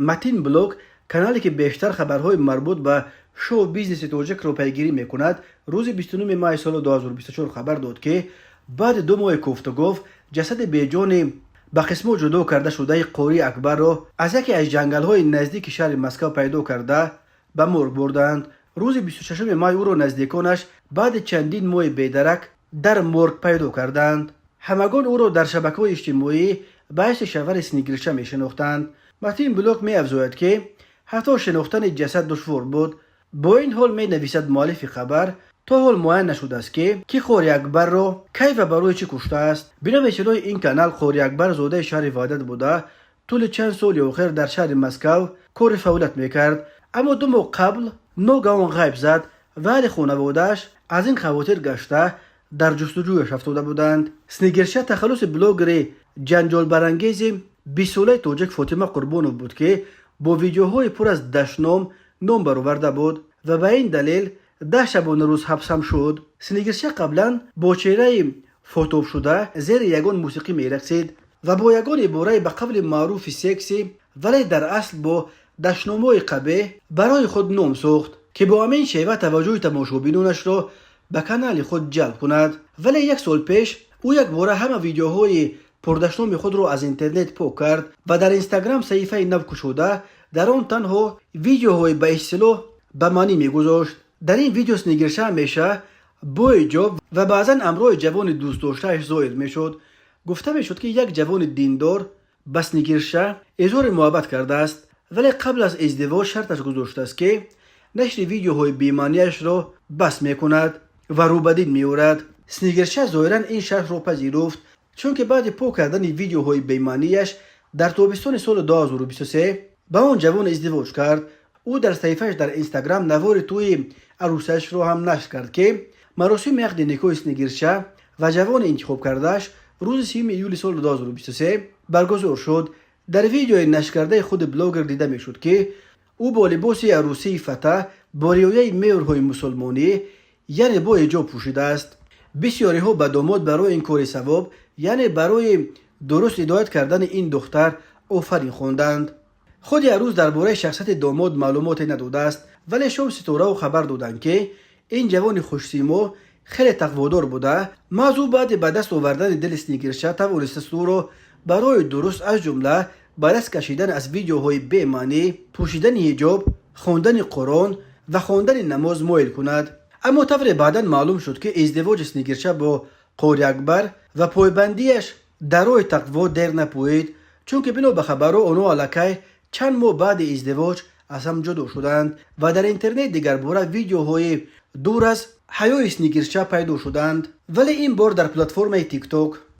Матин Блог, канале ки бештар хабарҳои марбут ба шоу-бизнеси тоҷикро пайгирӣ мекунад, рӯзи 29 май соли 2024 хабар дод, ки баъди 2 моҳи кофтугов ҷасади беҷони ба қисмҳо ҷудо карда шудаи Қори Акбарро аз яке аз ҷангалҳои наздики шаҳри Москав пайдо карда, ба морг бурданд. Рӯзи 26 май ӯро наздиконаш баъди чандин моҳи бедарак дар морг пайдо карданд. Ҳамагон ӯро дар шабакаҳои иҷтимоӣ ба ҳайси шавҳари Снегирша мешинохтанд. Матин Блог меафзояд, ки ҳатто шинохтани ҷасад душвор буд. Бо ин ҳол, менависад муаллифи хабар, то ҳол муайян нашудааст, ки кӣ Қори Акбарро кай ва барои чӣ куштааст. Бино ба иттилои ин канал, Қори Акбар зодаи шаҳри Ваҳдат буда, тӯли чанд соли охир дар шаҳри Москав кори фаъолият мекард, аммо 2 моҳ қабл ногаҳон ғайб зад ва аҳли хонаводааш аз ин хавотир гашта, дар ҷустуҷӯяш афтода буданд. Снегирша тахаллуси блогери ҷанҷолбарангези 20-солаи тоҷик Фотима Қурбонов буд, ки бо видеоҳои пур аз дашном ном бароварда буд ва ба ин далел 10 шабонарӯз ҳабсам шуд. Снегирша қаблан бо чеҳраи фотобшуда зери ягон мусиқӣ мерақсид ва бо ягон ибораи ба қавли маъруфи секси, вале дар асл бо дашномҳои қабеҳ барои худ ном сохт, ки бо ҳамин шева таваҷҷӯҳи тамошобинонашро ба канали худ ҷалб кунад. Вале як сол пеш ӯ якбора ҳама видеоҳои пурдашноми худро аз интернет пок кард ва дар Инстаграм саҳифаи нав кушода, дар он танҳо видеоҳои ба истилоҳ ба маънӣ мегузошт. Дар ин видео Снегирша ҳамеша бо ҳиҷоб ва баъзан ҳамроҳи ҷавони дӯстдоштааш зоҳир мешуд. Гуфта мешуд, ки як ҷавони диндор ба Снегирша изҳори муҳаббат кардааст, вале қабл аз издивоҷ шарташ гузоштааст, ки нашри видеоҳои бемаънияшро бас мекунад ва рӯ ба дин меорад. Снегирша зоҳиран ин шартро пазируфт, чунки баъди пок кардани видеоҳои бемаънияш дар тобистони соли 2023 ба он ҷавон издивоҷ кард. Ӯ дар саҳифааш дар Инстаграм навори тӯи арӯсашро ҳам нашр кард, ки маросими ақди никоҳи Снегирша ва ҷавони интихобкардааш рӯзи 30 июли соли 2023 баргузор шуд. Дар видеои нашркардаи худи блогер дида мешуд, ки ӯ бо либоси арӯсии фата бо риояи меъёрҳои мусулмонӣ, яъне бо ҳиҷоб пӯшидааст. Бисёриҳо ба домод барои ин кори савоб, яъне барои дуруст ҳидоят кардани ин духтар, офарин хонданд. Худи арӯс дар бораи шахсияти домод маълумоте надодааст, вале шом ситораҳо хабар доданд, ки ин ҷавони хушсимо хеле тақводор буда, маҳз ӯ баъди ба даст овардани дили Снегирша тавонистааст ӯро барои дуруст, аз ҷумла ба даст кашидан аз видеоҳои бемаънӣ, пӯшидани ҳиҷоб, хондани Қуръон ва хондани намоз моил кунад. Аммо тавре баъдан маълум шуд, ки издивоҷи Снегирша бо Қори Акбар ва пойбандиаш дар роҳи тақво дер напӯид, чунки бино ба хабарҳо онҳо аллакай чанд моҳ баъди издивоҷ аз ҳам ҷудо шуданд ва дар интернет дигарбора видеоҳои дур аз ҳаёи Снегирша пайдо шуданд, вале ин бор дар платформаи Тикток.